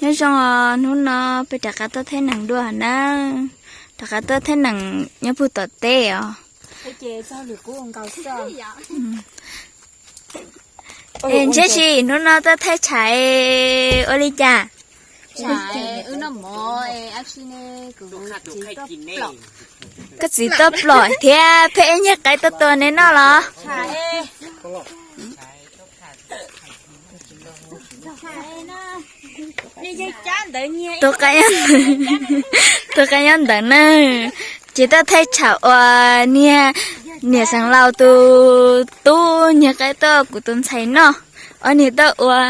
Nyob zoo os, hnub no peb rov qab tuaj thaij neem dua na. Rov qab tuaj thaij neem nyob puag tom teb os. Es ntshe sim hnub no tuaj thaij tshais ua li cas? Koj txiv tuaj plom thiab pheej ib nyuag qaib tuaj tua neb noj los? Tus qaib nyob ntawd na, ces tuaj thaij tsham uas niag niam xeev laus tus tub nyuag qaib tuaj kuv tus ntxhais noj. Ob niag tuaj ua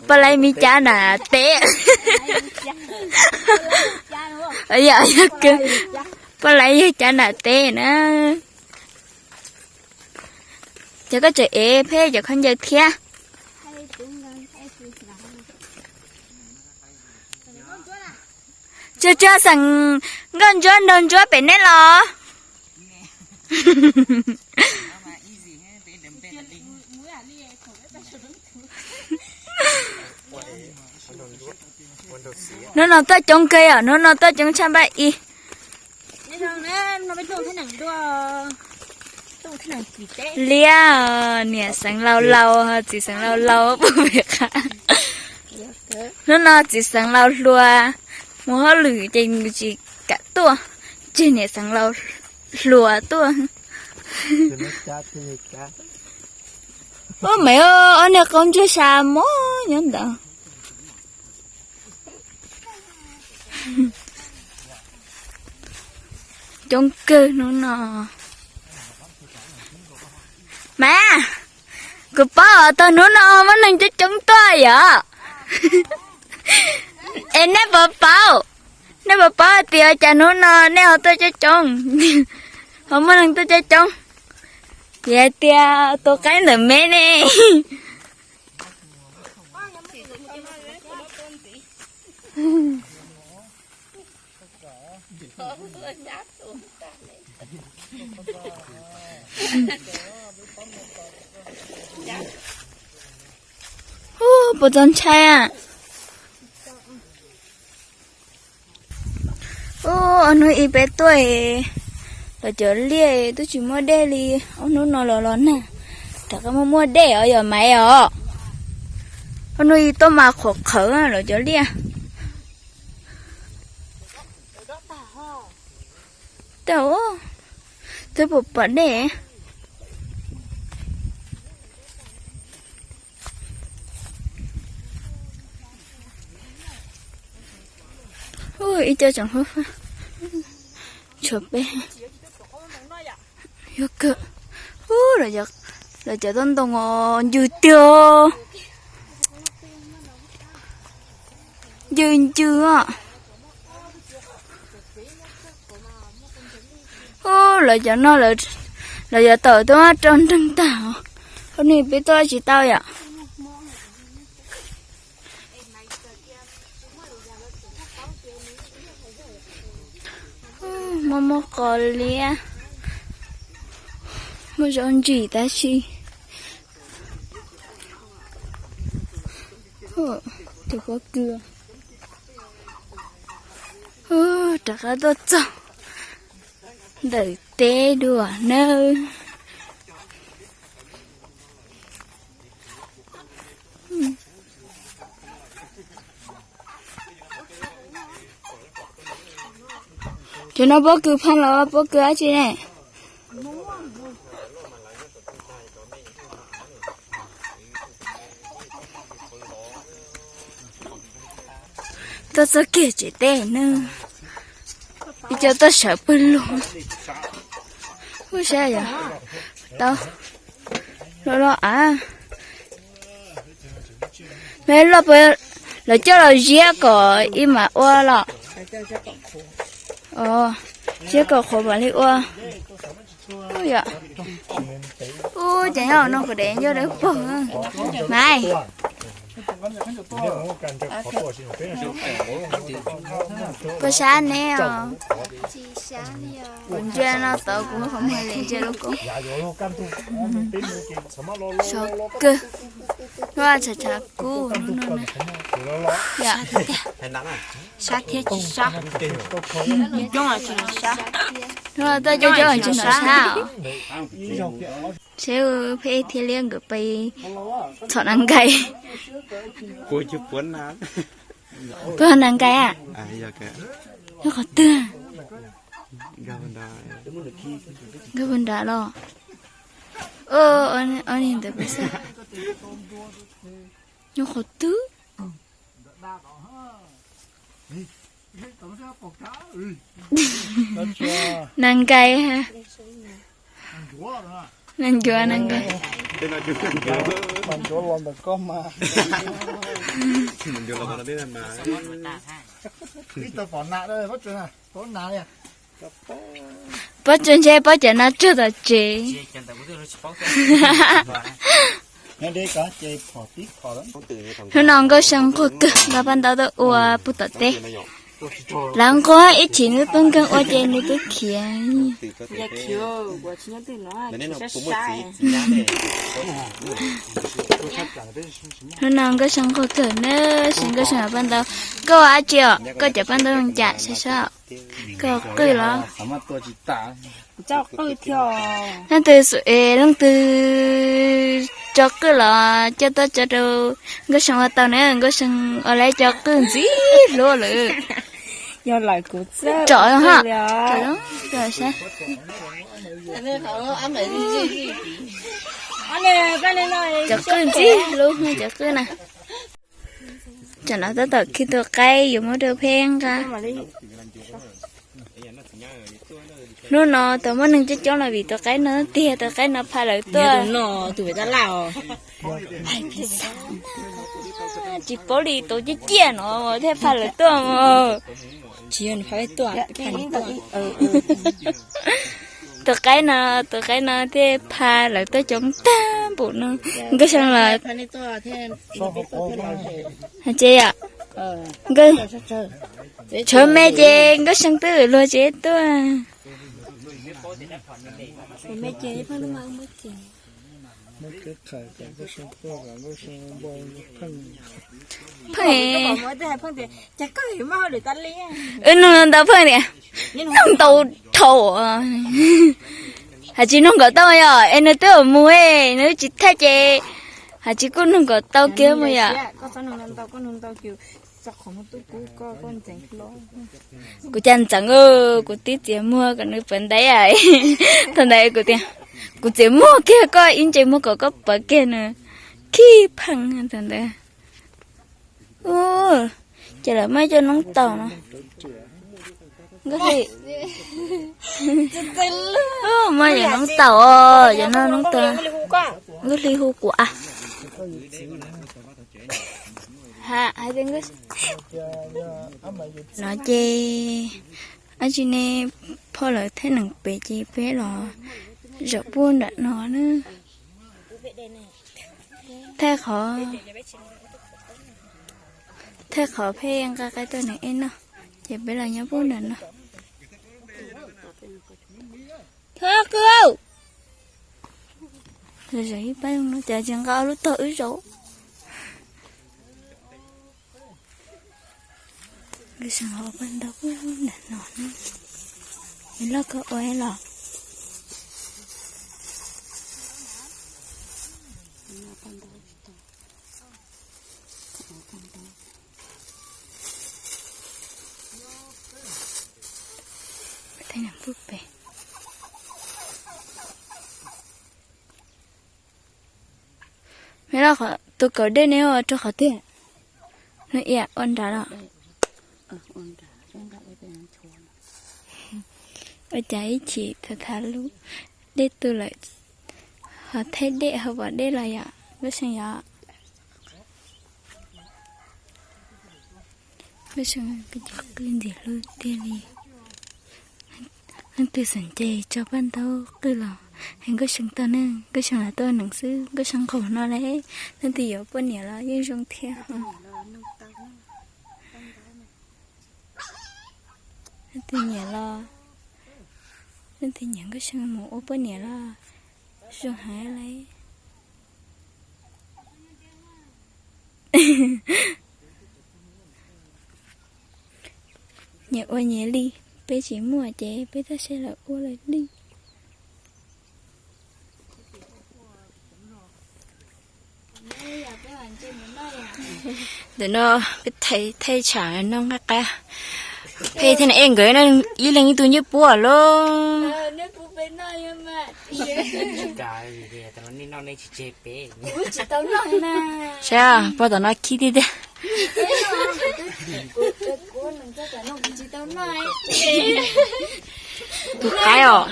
poj laib me cab nram teb. Yog, yog, poj laib yog cab nram teb na. Ces koj tseem ev pheej cov khaub ncaws thiab. Tsuag tsuag xeem nkauj ntsuab nraug ntsuab pem nej los? Hnub no tuaj coob kawg yom, hnub no tuaj coob tshaj npaj ib. Liab, niam xeev laus laus, txiv xeev laus laus puag pem qab. Hnub no txiv xeev laus hluas mus hauj lwm ces nws tsis kam tuaj, tseg niam xeev laus hluas tuaj. Ub, mas ob niag qoob ntsej sa mob nyob ntawd. Coob kawg hnub no. Mas, kuv paub tau hnub no muaj neeg coob coob tuaj yom. Es nej puas paub, nej puas paub tias cas hnub no nej ho tuaj coob coob, ho muaj neeg tuaj coob coob? Vim hais tias tus qaib ntawm me ne. Ub, puas txaus ntshai a. Ub, ob hnub ib peb tuaj, los cov liaj twb tsis muaj dej li. Ob hnub no los los nag, rov qab muaj muaj dej os yog Maiv os. Ob hnub ib tuaj mas qhuav qhawv los cov liaj. Tau, twb puas pom dej. Ib co tseem fab fab, tshuav peb. Yuav kawg. Ub, lawv cov toj ntoo os ncw tiag. Ncw ncw os. Ub, lawv cov no, lawv cov tawm tuaj rau nreeg tag os. Ob hnub peb tuaj tsis tau yom. Muaj muaj qos liab, muaj zaub ntsim tab sis tus pob kws. Rov qab tuaj txog ntawm teb dua nawb. Cov no pob kws phaj los pob kws dab tsi ne? Tuaj txog kiag tsev teb na, ib co tuaj sawv pawg lug. Ub, saib yog tau los los av. Me loj, lawv coj los ziab kom ib mam ua los. Ziab kom qhuav mam li ua. Ub, ces nyob no kuv dev ncauj dawb paug. Maiv, koj sab neb os. Kuv ntsia no tod kuv muab qhov muag ntsia lub koob. Sov kawg, hnub tshav tshav kub hnub no na. Sab thiab tsis sab. Coob los tsis sab. Coob los tsis sab. Seb peb thiaj li nkawd pais txhom nas nkais. Puag nas nkais a? Nyob qhov twg? Nkag puag nrad los? Ob niag ntawd peb xwb. Nyob qhov twg? Nas nkais. Nas ncuav, nas nkais. Pob tsuas ntshe pob cov no tsuag tom tsev. Hnub no Nkauj See nquag kawg, nqa paj ntaub tuaj ua puag tom teb. Lawv nquag ib chim nws tub nkeeg ua ces nws twb khiav. Hnub no Nkauj See nquag kawg na, sis Nkauj See paj ntaub. Koj ua dab tsi os? Koj cov paj ntaub zoo cas saib saib. Koj qwj los? Leej twg, leej twg tso qwj los coj tuaj tso rau Nkauj See ua tau na, Nkauj See ua lawv cov qwj ntxim hlub lawm. Tsom ha. Cov qwj ntxim hlub cov qwj na. Tsam no tab tom khi tus qaib yuav muab rau Pheb nqa. Hnub no tau muaj neeg coob coob los vim tus qaib no tiag, tus qaib no pha lawv tuaj. Tsis paub li, tus ciaj ciaj no thiaj pha lawv tuaj mog. Tus qaib no, tus qaib no thiaj pha lawv tuaj coob tag npaum no. Nkauj See los hais tsev yom. Tshuav me ces Nkauj See twb luag tsev tuaj. Pheej, wb nug ntau pheej tias, nug ntau dhau, hais tsis nug nkaum tau yom, es nws twb mus, nws tsis thaij ces hais tsis kuj nug nkaum tau kiag mus yom. Kuv cas ntxeev, kuv tib txiav muag kom nws pawv ntaiv. Thaum ntawd kuv tias, kuv txiav muag kiag koj ib ntsis muag kom koj pawv kiag nws. Khib pheej thaum ntawd. Ces lawv muaj cov noob taum no. Muaj cov noob taum os, cov no noob taum. Nkauj Hli hu kuv a. No ces, ab tsi ne, phauj lawv thaij neeg pem ces peb los zaum puag nram no na. Thaij qhov, thaij qhov pheej nqa qaib tuaj nws ej noj, ces peb los nyob puag nram no. Zaum ib pab no cas tsis nqa ob lub tog wb zaum. Nkauj See ua paj ntaub nram no, nws loj kawg ua los. Me loj, tus kaum dej ne ua rau qhov twg? Nws iam ua nrad los? Ua cas ib chim tham tham lub dej tu lawm, ho thaij dej ho pom dej los yom, Nkauj See yom? Nkauj See peb cov qwj ntxim hlub tiag li. Leej twg xav nce tso paj ntaub qwj los hais Nkauj See tau ne, Nkauj See los tuaj neeg xwb, Nkauj See nqaus no lawm, leej twg yuav poj niam los yeej zoo thiab. Leej twg nyiam los, leej twg nyiam Nkauj See mus ua poj niam los zoo heev li. Nyias ua nyias li, peb tsis muaj ces peb txhob saib lawv ua lawv li. Ntawm no peb thaij tsham noj nqaij qaib. Peb thiab na, ej, nkawd ib leeg ib tug ncej puab lauj. Saib, pog tom no khib tiag tiag. Tus qaib os.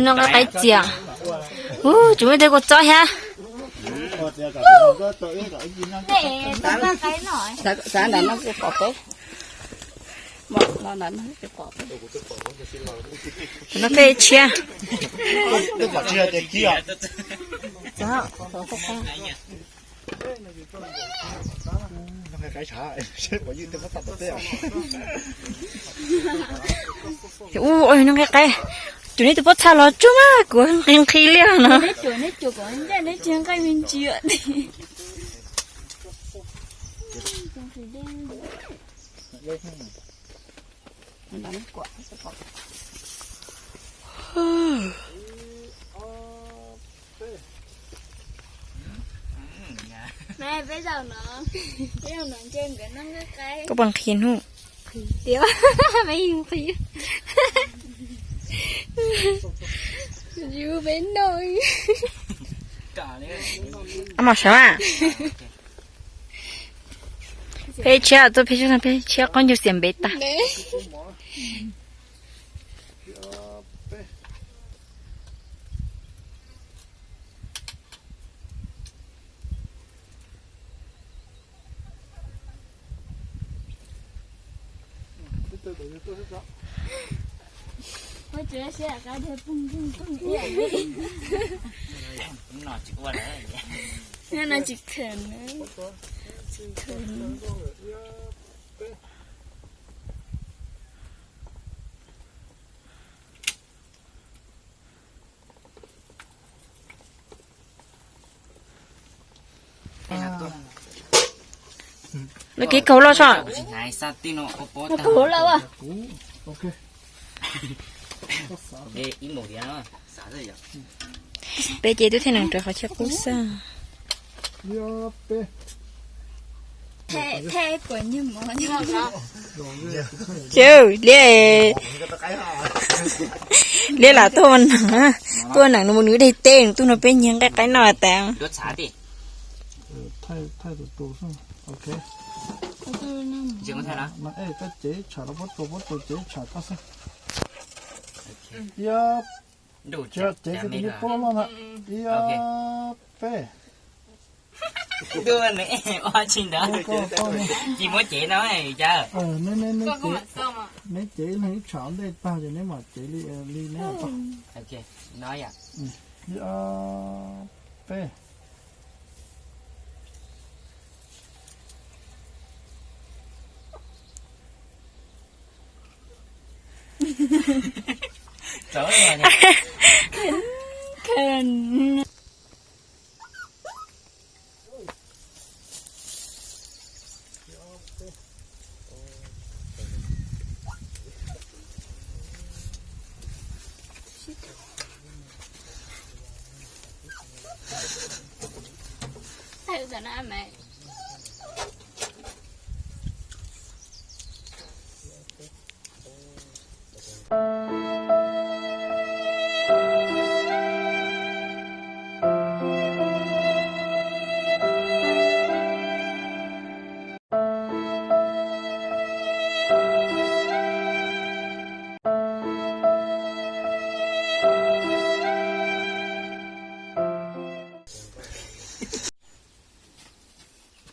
Noj nqaij qaib txias. Ub, tsis muaj tej kua txob thiab. Xav nram no pom peb. Nram no peb tshiab. Ub, noj nqaij qaib. Cuam, neb tus pob txha los tsuag mas kuv nqhis nqhis li no. Koj puas nqhis hnub? Tias me nqhis. Yus peb noj. Ab, mos sawv a. Peb tshiab tuaj, peb tshiab, peb tshiab qaub ncaug xiam npev tag. Lawv kev kaug loj tso. Kaug loj. Peb ces twb thiaj nrhiav qhov chaw qub xwb. Liab, liab lam tuaj ua neeg, tuaj ua neeg nws mus nws deg teb, nws tuaj nrog peb nyiag nqaij qaib noj tas. Ib, peb. Neb cev ib leeg ib tsham ntej tag ces neb mam cev li, li neb. Ib, ob, peb.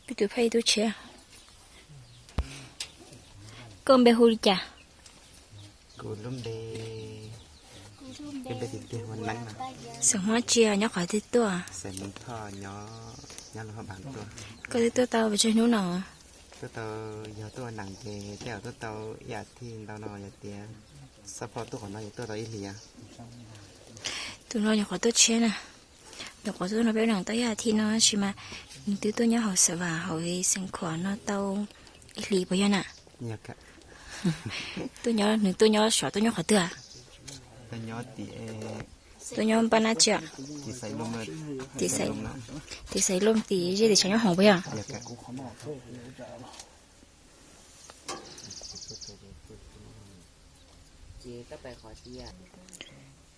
Peb tus phaij tub tshiab. Koj npe hu li cas? Xeem Hmoob tsi, nyob qhov twg tuaj? Koj twb tuaj tau pes tsawg hnub no? Tuaj tau, yog tuaj ua neeg ces tej zaum tuaj tau ib as thiv ntau no, yog tias xab phoj tuaj qhov no ces tuaj tau ib hlis. Tus no nyuam qhuav tuaj tshiab na. Nyuam qhuav tuaj nrog peb ua neeg tau ib as thiv no tab sis mas nws twb tuaj nyob hauv Xav Vam hauv Xeev Khuam no tau ib hlis puas yog na? Tuaj nyob, nws tuaj nyob sav, tuaj nyob qhov twg? Tuaj nyob npaj nab tsi? Tim Xaiv Looj, tim Xaiv Looj tim zej tim tshav nyob hoom puas yog?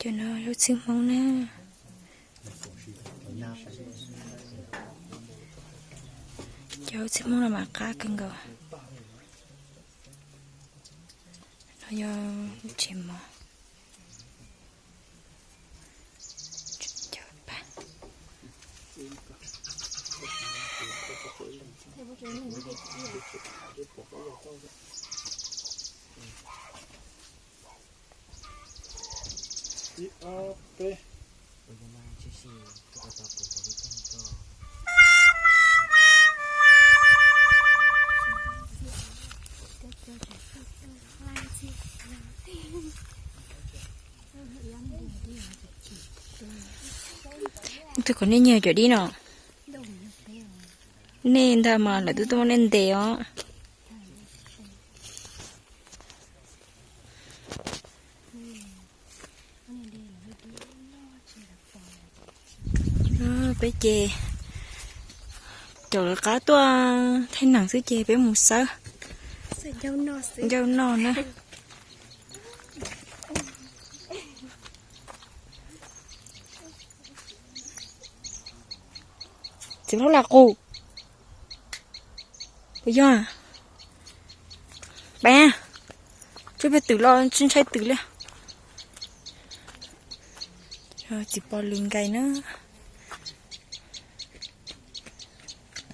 Cov no lub txwg Hmoob na. Cov lub txwg Hmoob no mas qab kawg nkaus. No yog lub tsev mov. Twb kom nej nyiag cov dib no. Nej ntag mas lawv twb tuaj muab nej ntes os. Peb ces caum lawv qab tuaj thaij neem xwb ces peb mus xawb ncauj noj na. Txiv Hmoob Lam Qus, puas yog? Peb, tsis peb twm los tsis ntshai twm li. Txiv pos lws nkais na.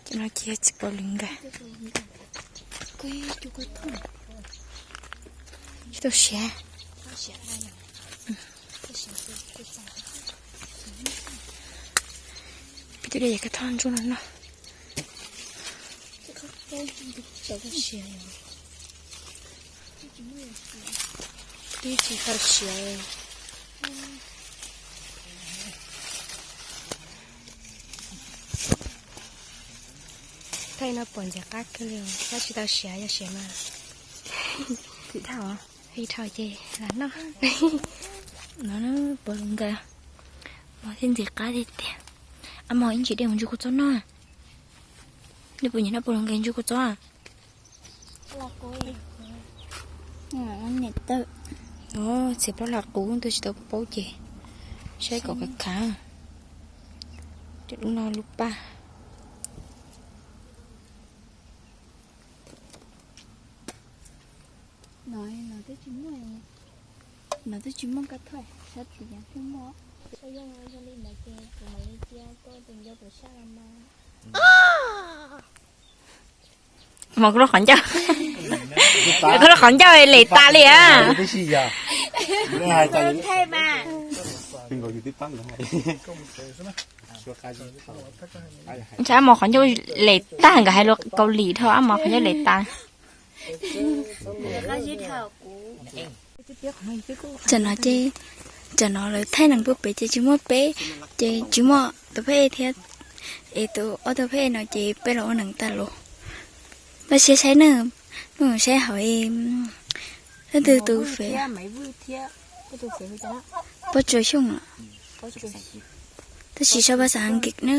Cov no ces txiv pos lws nkais. Tsis tau siav. Peb twb de yam kab thoj ntsuab no noj. Twb tsis tau siav. Thaij no pom ntxim qab kawg li, tab tsis tau siav, yog siav mas ib dhau ces lam noj. No pos lws nkais, mov thiab ntxim qab tiag tiag. Ab mos, ib ntsis de mus ntsuj kua txob noj. Nej puas nyiam noj pos lws nkais ntsuj kua txob? Txiv plaub lam qus twb tsis tau paub ces saib kom khav khav. Lub no lub paj. No twb tsis muaj kab thoj, sab tid thiaj muaj. Mos kuv lub qhov ncauj, kuv lub qhov ncauj lem tas li a. Ntshai mos qhov ncauj lem tag, nkawd hais lus Kaus Lim dhau, ab mos qhov ncauj lem tas. Tam no ces, tam no lawv thaij nees pub pem ces tsis muaj peb, ces tsis muaj tus phej thiab, es tus ob tug phej no ces peb los ua nees tag los. Pab siab saib na, peb mus saib hauv leej twg tus fev. Pab Tsuas Xyooj lawm. Tab sis sau phas xas Askiv na.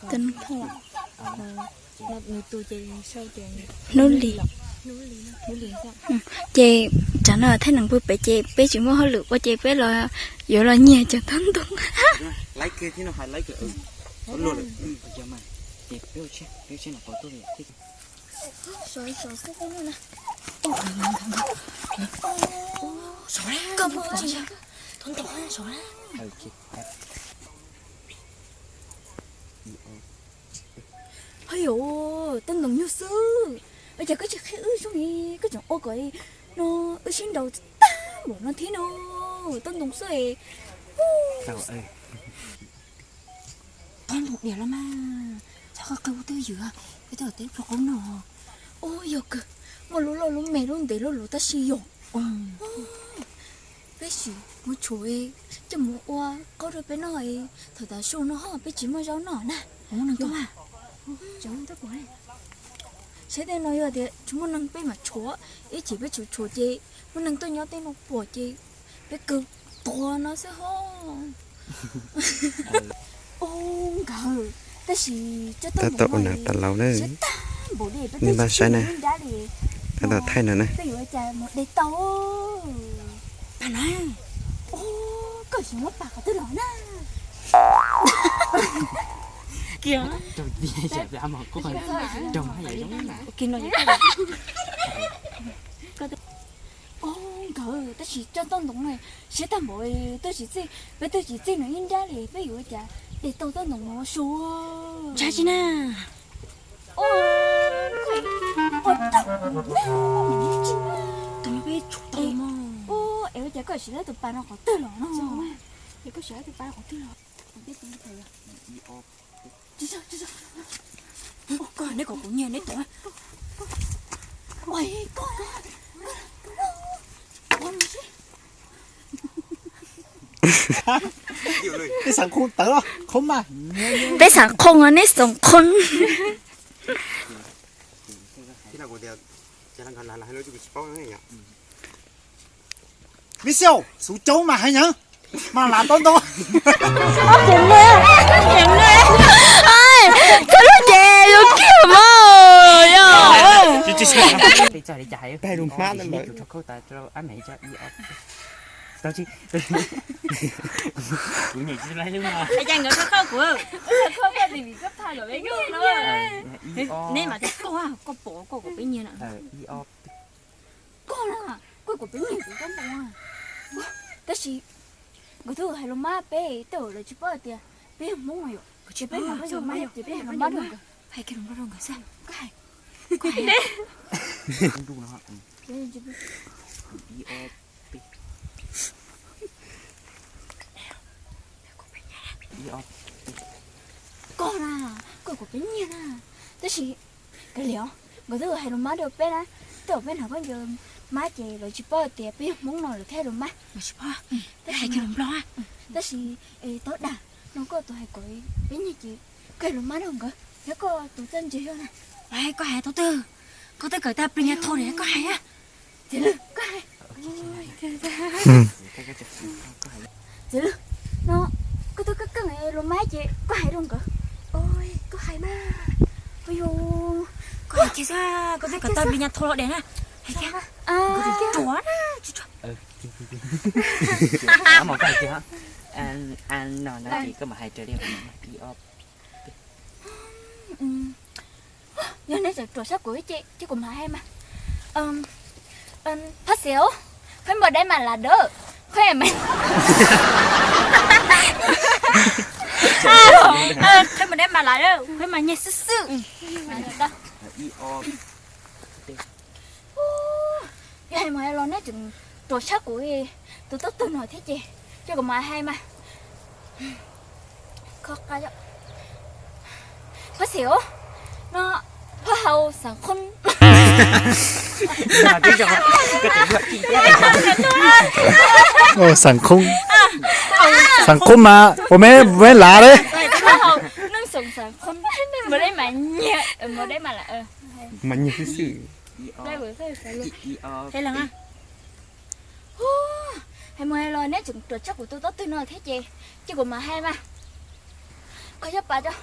Tub Neeb Thoj. Hnub Lis. Ces tsam no thaij nees pub pem ces peb tsis muaj hauj lwm ua ces peb los yuav los nyiag cov tub ntoo. Hais yom, tub ntoo nyuaj xwb. Ua cas koj tsis qhia wb zoo li, koj tseem ua kom no wb sib nraus tag npaum no thiab no. Tub ntoo xwb. Qab npoo diam los mas, txhob qw ua twj ywm, peb twb teb pluag qaub no. Ua yog kawg, muaj lub loj lub me lub ntev lub luv tab sis yog. Peb sim mus tshuam, coj mus ua qaub rau peb noj. Thaum tas su no ho peb tsis muaj zaub noj na. Mus neeg tuaj, saib tej no yog tias tsis muaj neeg peb mam tshuam, ib chim peb tshuam tshuam ces muaj neeg tuaj nyob tej no pom ces peb kawg tuag no xwb ho. Ub nkawd, tab sis coj tau ua nam tas laus na. Siab tag npaum li peb twb tsis txawj ua li, tab tom thaij no na. Peb yuav ua cas mus de tau. Pam na, ub, koj xyov muab pam qhov twg los na. Kiag. Ub nkawd, tab sis coj toj ntoo siab tag npaum, twb tsis txij, peb twb tsis txij nws ib nrab li, peb yuav ua cas de tau toj ntoo no su. Ntshai tsis na. Tus no peb tshuam tau mog. Ub, es ua cas koj siv lawv tus pas no qhov twg los no? Es koj siv lawv tus pas qhov twg los? Koj neb kom kuv nyiag neb tus. Peb xav khoo tawv los khoo mas. Peb xav khoo, neb xav khoo. Mib Xiauj, xuv coob mas hais nyeev, mas lav tob ntoo. Txog lub ces yuav kiag mas yog. Neb mas koj, koj pom koj kom peb nyiag na. Koj na, koj kom peb nyiag kuv toj ntoo. Tab sis nkawd twb hais los mab peb, tej zaum lawv tsis paub hais tias peb yog Hmoob no yom. Ces peb hais los mab rau nkawd, hais kiag los mab rau nkawd xwb. Koj hais, koj hais. Koj na, koj kom peb nyiag na. Tab sis kav liam, nkawd twb hais los mab rau peb na, tej zaum peb hnav khaub ncaws mab ces lawv tsis paub hais tias peb yog Hmoob no lawv thiaj los mab. Tab sis, tab sis, tau dag no koj tus hais kom peb nyiag ces koj hais los mab rau nkawd, thiab koj tus txawj ntse zog na. Koj hais tau twg, koj twb kawm tag plig nyag thau lawm koj hais. Txiv Lwm, koj hais. Txiv Lwm, no koj twb keej keej los mab ces koj hais rau nkawd. Koj hais mas. Koj hais kiag xwb, koj twb kawm tag plig nyag thau los dej na. Hais kiag. Ruam na, tsis ruam. No koj hais kiag. Koj mam hais raws li. Yog neb tseem ruam sab kuv ces ces kuv mam hais mas. Phab xis, khawb npua deb mas lav dawb, khawb, khawb npua deb mas lav dawb, khawb mas nyiag xwb xwb. Yog hais mus hais los neb tseem ruam sab kuv tus tub twg no thiab ces, ces kuv mam hais mas. Phab xis, no phab hau xeem qhoob. Xeem qhoob, xeem qhoob mas ua me me lav li. Neeg xeem qhoob, mus deb mas nyiag, mus deb mas lav, mas nyiag xwb xwb. Hais mus hais los neb tseem ruam tshaj kuv tus tub twg no thiab ces, ces kuv mam hais mas. Kho xyab pas tso.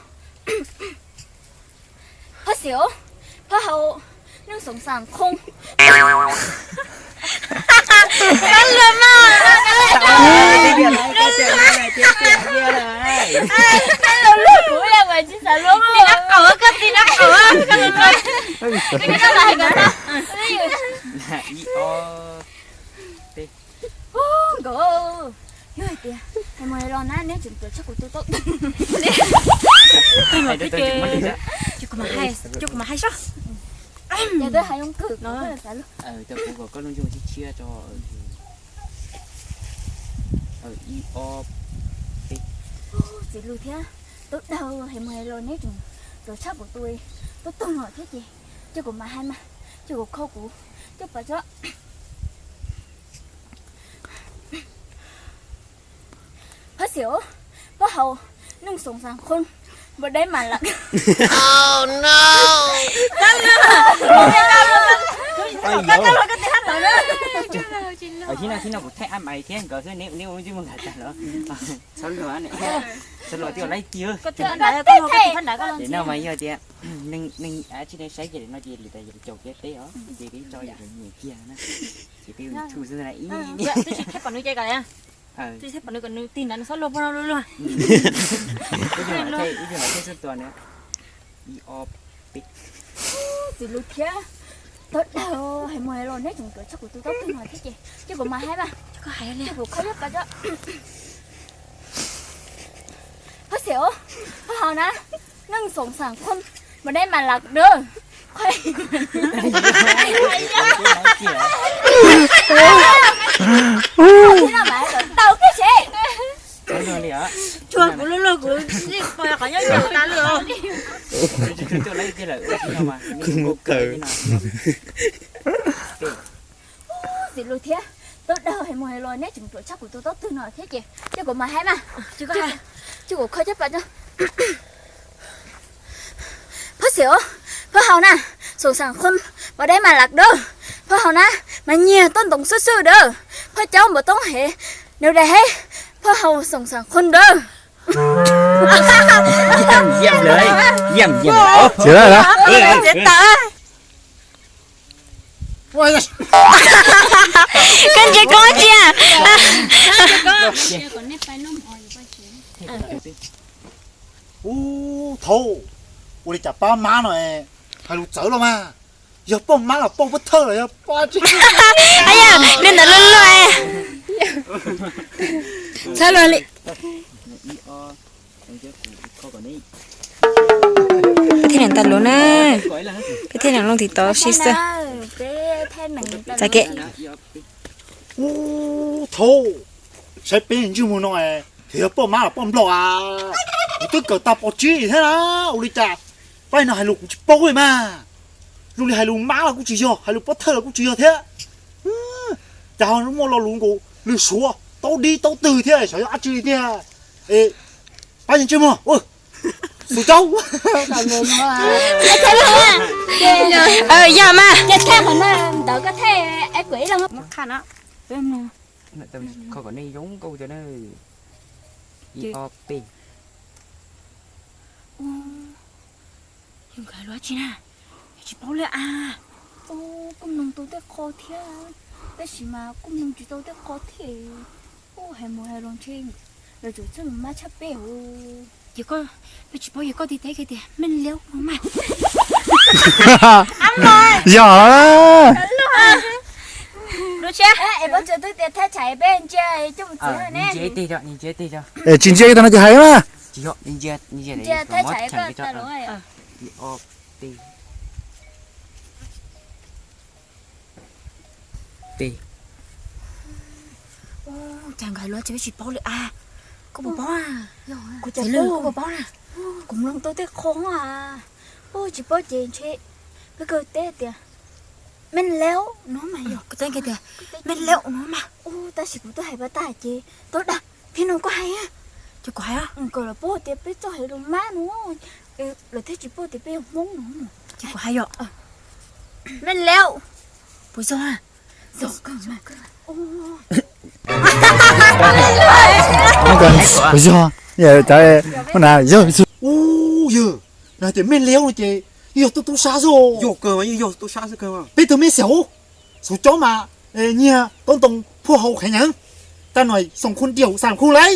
Phab xis, phab hau, neeg xeem qhoob. Nkawd, yog hais tias hais mus hais los na neb tseem ruam tshaj kuv tus tub twg. Ces kuv mam hais, ces kuv mam hais soj. Yog twb hais zoo kawg no, kuv kom koj lub ntsej muag tshiab tshiab tso. Ib ob peb. Txiv Lwm thiab tub Daug, hais mus hais los neb tseem ruam tshaj kuv tus tub twg no thiab ces, ces kuv mam hais mas, ces kuv kho kuv caj pas tso. Thiab, pab hau, neeg xoom xas khoo, npau dai mas lam. Thib no, thib no kuv thaij ab mais thiab nkawd xwb, neb ua ntsej muag nkag tag los. Txhob luag, txhob luag, twb laib tiag. Ces no mas yog tias neeg, neeg tsis tau saib ces no ces lwm tas yus caum kiag peb os, ces peb tso yus nyiam kiag na, ces peb ua YouTube xwb na. Ib, twb tsis thaij pom nws ces kom, twb tsis thaij pom nws kom nws tig ntawd nws txhob luag pog no luag luag. Ib tug no thaij xub tua na. Ib ob peb. Txiv lus thiab, tau dag hais mus hais los neb tseem tuaj tshaj kuv tus tau twg no thiab ces, ces kuv mas hais mas, ces kuv kho coj pas tso. Phab xis os, pab hau na, neeg xoom xas khoo, npau dai mas lam dawb. Tau kiag seb. Tsuag kuv luag luag kuv qhov nyob nyob tas lawm. Txiv lus thiab, tau dag hais mus hais los neb tseem tuaj tshaj kuv tus tau twg no thiab ces, ces kuv mas hais mas, ces kuv kho coj pas tso. Phab xis os, pab hau na, xoom xas khoo, npau dai mas lam dawb. Pab hau na, mas nyiag toj ntoo xwb xwb dawb. Phab caub npau toob hev, nws dai hev. Pab hau xoom xas khoo dawb. Koj ntsia koj ntsia. Ub, thaum ua li cas pab mab no hais lus txawv los mas, yog poj mab los poj pov thawj los yog poj tsi. Yog li ntawd luag luag. Txhob luag li. Peb thaij neeg tas lus na. Peb thaij neeg loo tim tod sib xwb. Txav kev. Ub, thaum saib peb ntsej muag no, yog poj mab los poj nplog a, kuv twb kawm tag pov tsib thiab na. Ua li cas pab no hais lus kuv tsis paub li mas. Zoo li hais lus mab los kuj tsis yog, hais lus pov thawj los kuj tsis yog thiab. Cas ho muaj lo lus nkaus lwm suav taub dib taub twg thiab, xyov yog dab tsi li tiag. Pab ntsej muag, xus caub. Yog mas. Kho kom nej zoo nkauj cov na. Ib ob peb. Yog nkawd luag tsi na, yog tsis paub li a. Kuj mloog tau tej qho thiab, tab sis mas kuj mloog tsis tau tej qho thiab. Hais mus hais los ntshe lawv tsum txawj lus mab tshaj peb. Ces koj, peb tsis paub, yog koj tig teb kiag tias me liaub no mas. Yog. Tsis ntsia ib tug no ces hais mas. Ib ob peb. Cas nkawd luag tsis, peb tsis paub li a. Koj puas paub a? Kuv txiv lwj, koj puas paub na? Kuv mloog tau tej qho a. Tsis paub ces ntshe peb kawg teb tias me liaub no mas yog. Koj teb kiag tias me liaub no mas. Tab sis kuv twb hais pas tag ces tau dag. Thiab no koj hais, ces kuv hais kom lawv paub tias peb txawj hais lus mab no, lawv thiaj tsis paub tias peb yog Hmoob no. Ces kuv hais yog me liaub. Puas yog? Puas yog? Yog, yog. Ub, yog, no tias me liaub no ces yog tub tub sab xwb. Yog kawg, yog tub sab xwb kawg. Peb tug me xyaum, xus cob mas nyiag tau ntoo phuaj hau kheev nyeev, tag no xoom khun diaum xam khun lawm.